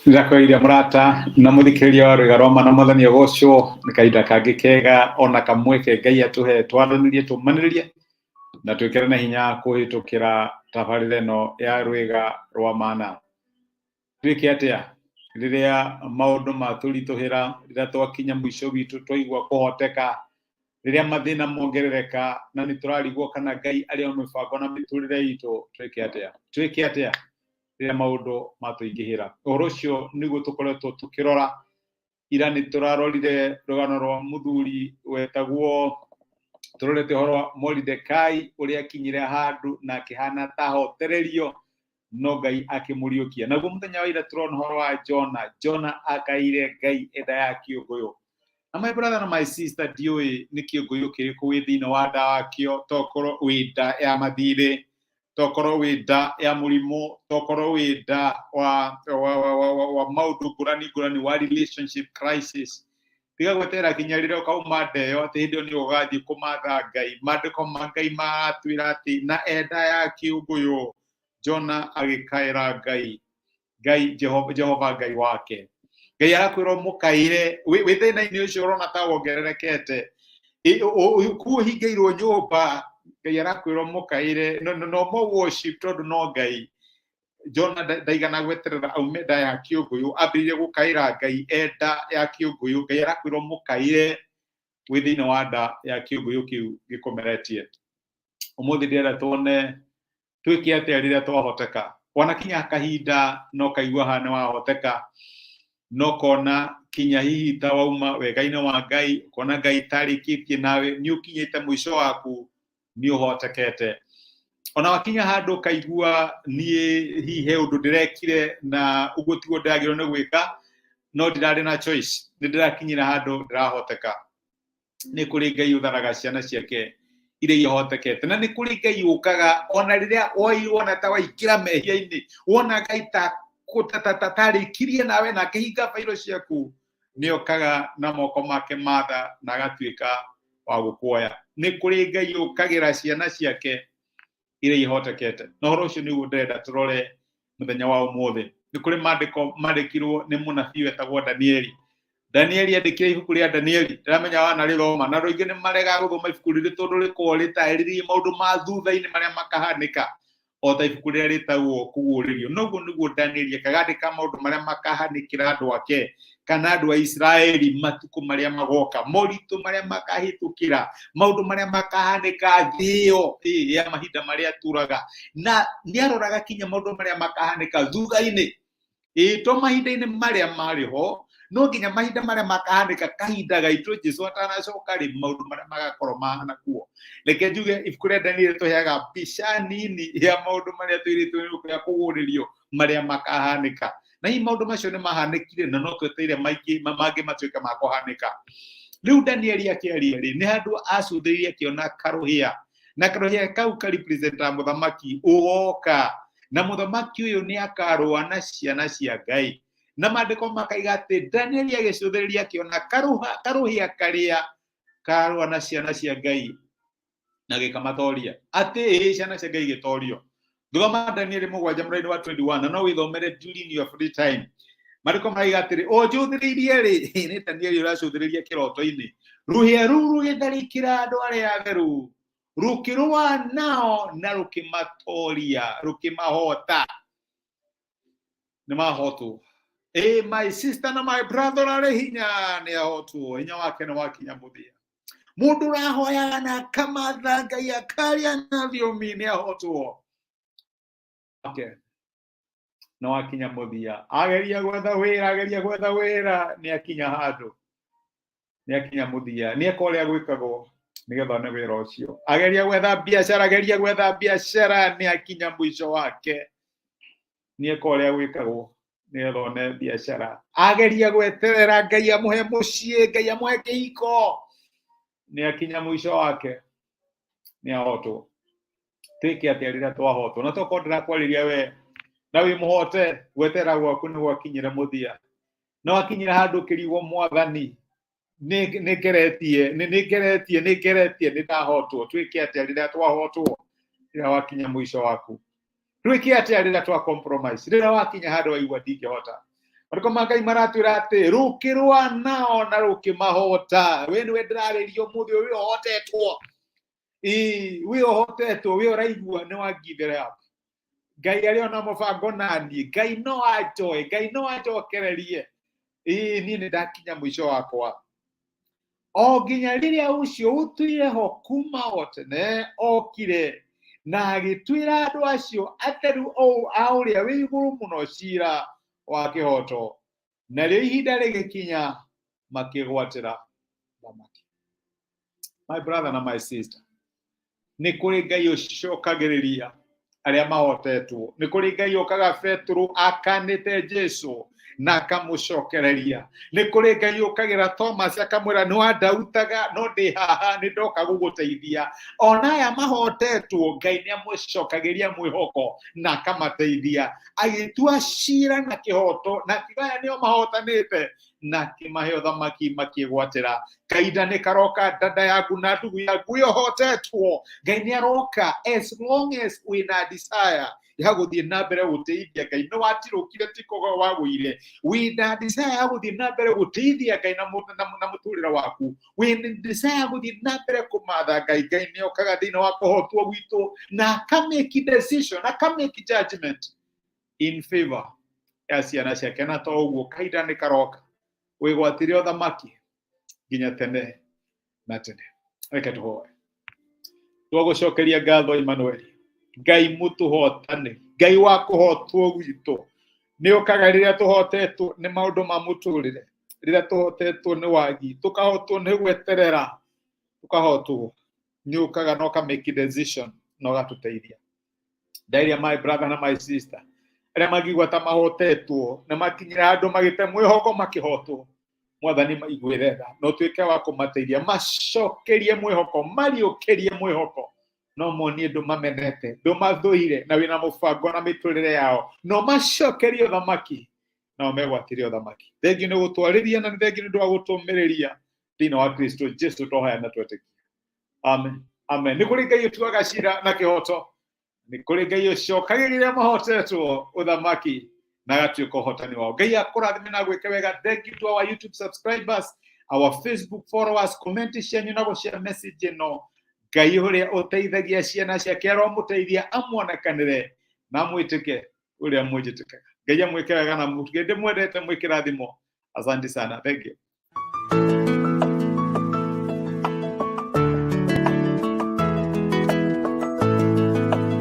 Ndĩrakwĩrire mũrata na mũthikĩrĩria wa Rwĩga rwa Ma na Mwathani agocwo nĩ kahinda kangĩ kega ona kamweke Ngai atũhe twaranĩrie tũmanĩrĩrie na twĩkĩrane hinya kũhĩtũkĩra tabarĩra ĩno ya Rwĩga rwa Mana. Twĩke atĩa rĩrĩa maũndũ matũritũhĩra, rĩrĩa twakinya mũico witũ twaigua kũhoteka, rĩrĩa mathĩna mongerereka na nĩ tũrarigwo kana Ngai arĩ o mĩbango na mĩtũrĩre itũ, twĩke atĩa? Twĩke atĩa rĩrĩa maũndũ matũingĩhĩra? Ũhoro ũcio nĩguo tũkoretwo tũkĩrora. Ira nĩ tũrarorire rũgano rwa mũthuri wetagwo, tũrorete ũhoro wa Moridekai ũrĩa akinyire handũ na akĩhana ta ahotererio no Ngai akĩmũriũkia. Naguo mũthenya wa ira tũrona ũhoro wa Jona. Jona akaire Ngai enda ya kĩũngũyũ. Na my brother na my sister, ndiũĩ nĩ kĩũngũyũ kĩrĩkũ wĩ thĩinĩ wa nda wakĩo, tokorwo wĩ nda ya mathirĩ, tokorwo wĩ nda ya mũrimũ, tokorwo wĩ nda wa maũndũ ngũrani ngũrani, wa relationship crisis. Tiga gweterera kinya rĩrĩa ũkauma nda ĩyo atĩ hĩndĩ ĩyo nĩyo ũgathiĩ kũmatha Ngai. Maandĩko ma Ngai maratwĩra atĩ na enda ya kĩũngũyũ Jona agĩkaĩra Ngai, Ngai Jehova, Jehova Ngai wake. Ngai arakwĩra ũmũkaĩre wĩ thĩna-inĩ ũcio ũrona ta wongererekete, kũu ũhingĩirwo nyũmba, Ngai arakwĩra ũmũkaĩre no no no mo worship tondũ no Ngai. Jona ndaigana gweterera aume nda ya kĩũngũyũ, ambĩrĩrie gũkaĩra Ngai e nda ya kĩũngũyũ. Ngai arakwĩra ũmũkaĩre wĩ thĩinĩ wa nda ya kĩũngũyũ kĩu gĩkũmeretie. Ũmũthĩ ndĩrenda tuone twĩke atĩa rĩrĩa twahoteka. Wanakinya kahinda no kaigua haha nĩ wahoteka, no kona kinya hihi ta wauma wega-inĩ wa Ngai, ũkona Ngai tarĩkĩtie nawe, nĩ ũkinyĩte mũico waku, nĩ ũhotekete. Ona wakinya handũ ũkaigua niĩ hihi he ũndũ ndĩrekire na ũguo tiguo ndĩragĩrĩirwo nĩ gwĩka, no ndirarĩ na choice, nĩ ndĩrakinyĩra handũ ndĩrahoteka. Nĩ kũrĩ Ngai ũtharaga ciana ciake iria ihotekete, na nĩ kũrĩ Ngai ũkaga ona rĩrĩa wona ta waingĩra mehia-inĩ, wona Ngai tarĩkirie nawe na akĩhinga bairo ciaku, nĩ okaga na moko make matha na agatuĩka wa gũkuoya. Nĩ kũrĩ Ngai ũkagĩra ciana ciake iria ihotekete, na ũhoro ũcio nĩguo ndĩrenda tũrore mũthenya wa ũmũthĩ. Nĩ kũrĩ maandĩko mandĩkirwo nĩ mũnabii wetagwo Danieli. Danieli andĩkire ibuku rĩa Danieli, ndĩramenya wanarĩthoma, na andũ aingĩ nĩ maregaga gũthoma ibuku rĩrĩ tondũ rĩkoragwo rĩtarĩrĩirie maũndũ ma thutha-inĩ marĩa makahanĩka o ta ibuku rĩrĩa rĩtagwo Kũguũrĩrio. Noguo nĩguo Danieli akagandĩka maũndũ marĩa makahanĩkĩra andũ ake kana andũ a Isiraeli matukũ marĩa magoka, moritũ marĩa makahĩtũkĩra, maũndũ marĩa makahanĩka thĩ ĩyo ya mahinda marĩa tũraga. Na nĩ aroraga kinya maũndũ marĩa makahanĩka thutha-inĩ, ĩĩ to mahinda-inĩ marĩa marĩ ho, no nginya mahinda marĩa makahanĩka kahinda gaitũ Jesu atanacoka rĩ, maũndũ marĩa magakorwo mahana kuo. Reke njuge ibuku rĩa Danieli rĩtũheaga mbica nini ya maũndũ marĩa twĩrĩtwo nĩ ibuku rĩa Kũguũrĩrio marĩa makahanĩka. Na hihi maũndũ macio nĩ mahanĩkire na no twetereire maingĩ mangĩ matuĩke ma kũhanĩka. Rĩu Danieli akĩaria rĩ, nĩ handũ acũthĩrĩirie akĩona karũhĩa, na karũhĩa kau ka representaga mũthamaki ũgoka, na mũthamaki ũyũ nĩ akarũa na ciana cia Ngai. Na maandĩko makaiga atĩ Danieli agĩcũthĩrĩria akĩona karũhĩa karĩa karũa na ciana cia Ngai na gĩkamatoria, atĩ ĩĩ ciana cia Ngai igĩtorio. Thoma Danieli 7 mũraini wa 21 na no wĩthomere during your free time. Maandĩko maraiga atĩrĩ, o njũthĩrĩirie rĩ, nĩ Danieli ũracũthĩrĩria kĩroto-inĩ, rũhĩa rũu rũgĩtharĩkĩra andũ arĩa atheru, rũkĩrũa nao na rũkĩmatoria, rũkĩmahota. Nĩ mahotwo. Ĩ my sister na my brother arĩ hinya nĩ ahotwo, hinya wake nĩ wakinya mũthia. Mũndũ ũrahoyaga na akamatha Ngai akaria na thiomi nĩ ahotwo. Okay. Nĩ wakinya mũthia. Ageria gwetha wĩra, ageria gwetha wĩra, nĩ akinya handũ. Nĩ akinya mũthia. Nĩ eka ũrĩa gwĩkagwo nĩgetha one wĩra ũcio. Ageria gwetha biacara, ageria gwetha biacara, nĩ akinya mũico wake. Nĩ eka ũrĩa gwĩkagwo nĩgetha one biacara. Ageria gweterera Ngai amũhe mũciĩ, Ngai amũhe kĩhiko, nĩ akinya mũico wake, nĩ ahotwo. Twĩke atĩa rĩrĩa twahotwo? Na tokorwo ndĩrakwarĩria we na wĩ mũhote, gweterera gwaku nĩ gwakinyire mũthia. Na wakinyire handũ ũkĩrigwo, Mwathani, nĩ ngeretie, nĩ ngeretie, nĩ ngeretie, nĩ ndahotwo. Twĩke atĩa rĩrĩa twahotwo? Rĩrĩa wakinya mũico waku. Twĩke atĩa rĩrĩa twa compromise, rĩrĩa wakinya handũ waigua ndingĩhota? Marĩko ma Ngai maratwĩra atĩ rũkĩrũa nao na rũkĩmahota. We nĩwe ndĩrarĩria ũmũthĩ ũyũ, ũhotetwo. Ĩĩ, we ũhotetwo, we ũraigua nĩ wa give it up. Ngai arĩ ona mũbango naniĩ, Ngai no anjoe, Ngai no anjokererie. Ĩĩ, niĩ nĩ ndakinya mũico wakwa. O nginya rĩrĩa ũcio ũtũire ho kuma o tene okire na agĩtuĩra andũ acio atheru a ũrĩa wĩ igũrũ mũno cira wa kĩhooto, narĩo ihinda rĩgĩkinya makĩgwatĩra thamaki. My brother na my sister, nĩ kũrĩ Ngai ũcokagĩrĩria arĩa mahotetwo. Nĩ kũrĩ Ngai ũkaga Petero akanĩte Jesu na akamũcokereria. Nĩ kũrĩ Ngai ũkagĩra Thomas akamwĩra nĩ wandautaga no ndĩ haha, nĩ ndoka gũgũteithia. Ona aya mahotetwo, Ngai nĩ amũcokagĩria mwĩhoko na akamateithia, agĩtua cira na kĩhoto, na akiuga aya nĩo mahotanĩte, na akĩmahe ũthamaki makĩgwatĩra. Kahinda nĩ karoka, dada yaku na ndugu yaku ĩhotetwo, Ngai nĩ aroka. As long as wĩna desire ya gũthiĩ na mbere gũteithia Ngai, nĩ watirũkire, ti kũgwa wagũire, wĩna desire ya gũthiĩ na mbere gũteithia Ngai na mũtũrĩre waku, wĩna desire ya gũthiĩ na mbere kũmatha Ngai, Ngai nĩ okaga thĩinĩ wa kũhotwo gwitũ na akamake decision, akamake judgment in favor ya ciana ciake. Na to ũguo, kahinda nĩ karoka wĩgwatĩre ũthamaki nginya tene na tene. Reke tũhoe. Twagũcokeria ngatho, Emmanuel, Ngai mũtũhotane, Ngai wa kũhotwo gwitũ. Nĩ ũkaga rĩrĩa tũhotetwo nĩ maũndũ ma mũtũrĩre, rĩrĩa tũhotetwo nĩ wagi, tũkahotwo nĩ gweterera, tũkahotwo, nĩ ũkaga na ũka make decision na ũgatũteithia. Ndairia my brother na my sister arĩa mangĩigua ta mahotetwo na makinyĩra handũ magĩte mwĩhoko makĩhotwo, Mwathani maiguĩre tha na ũtuĩke wa kũmateithia, macokerie mwĩhoko, mariũkĩrie mwĩhoko, no monie ndũmamenete, ndũmathũire, na wĩna mũbango na mĩtũrĩre yao, no macokerie ũthamaki nao megwatĩre ũthamaki. Thengiũ nĩ gũtwarĩria na nĩ thengiũ nĩ ũndũ wa gũtũmĩrĩria thĩinĩ wa Kristo Jesu twahoya na twetĩkia. Amen, amen. Nĩ kũrĩ Ngai ũtuaga cira na kĩhoto, nĩ kũrĩ Ngai ũcokagĩrĩria mahotetwo ũthamaki na agatuĩka ũhotani wao. Ngai akũrathime na gwĩke wega. Thank you to our YouTube subscribers, our Facebook followers, comment cianyu na gũshare message ĩno. Ngai ũrĩa ũteithagia ciana ciake aromũteithia, amuonekanĩre na mwĩtĩke ũrĩa mwĩnjĩtĩkaga. Ngai amwĩke wega na mũtũge ndĩmwendete, mwĩkĩrathimo. Asante sana, thank you.